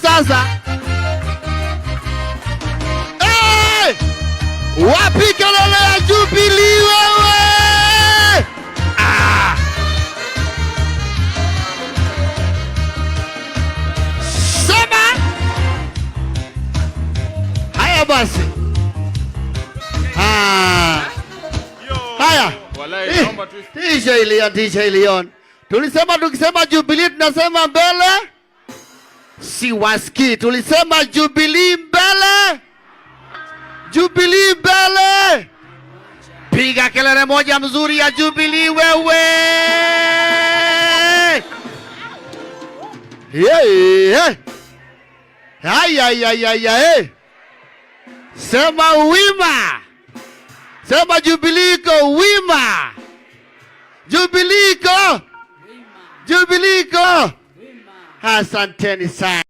Sasa. Hey! Wapi kelele ya Jubilee wewe? Ah! Sema. Haya basi. Ah. Haya. Walai, Eh, naomba tu. DJ Leon, DJ Leon. Tulisema tukisema Jubilee tunasema mbele. Siwasikii. Tulisema Jubilee mbele. Jubilee mbele. Piga kelele moja mzuri ya Jubilee wewe. Yeah, yeah. Haya, ya, ya, ya, eh. Sema wima. Sema Jubilee iko wima. Jubilee iko. Jubilee iko. Asanteni sana.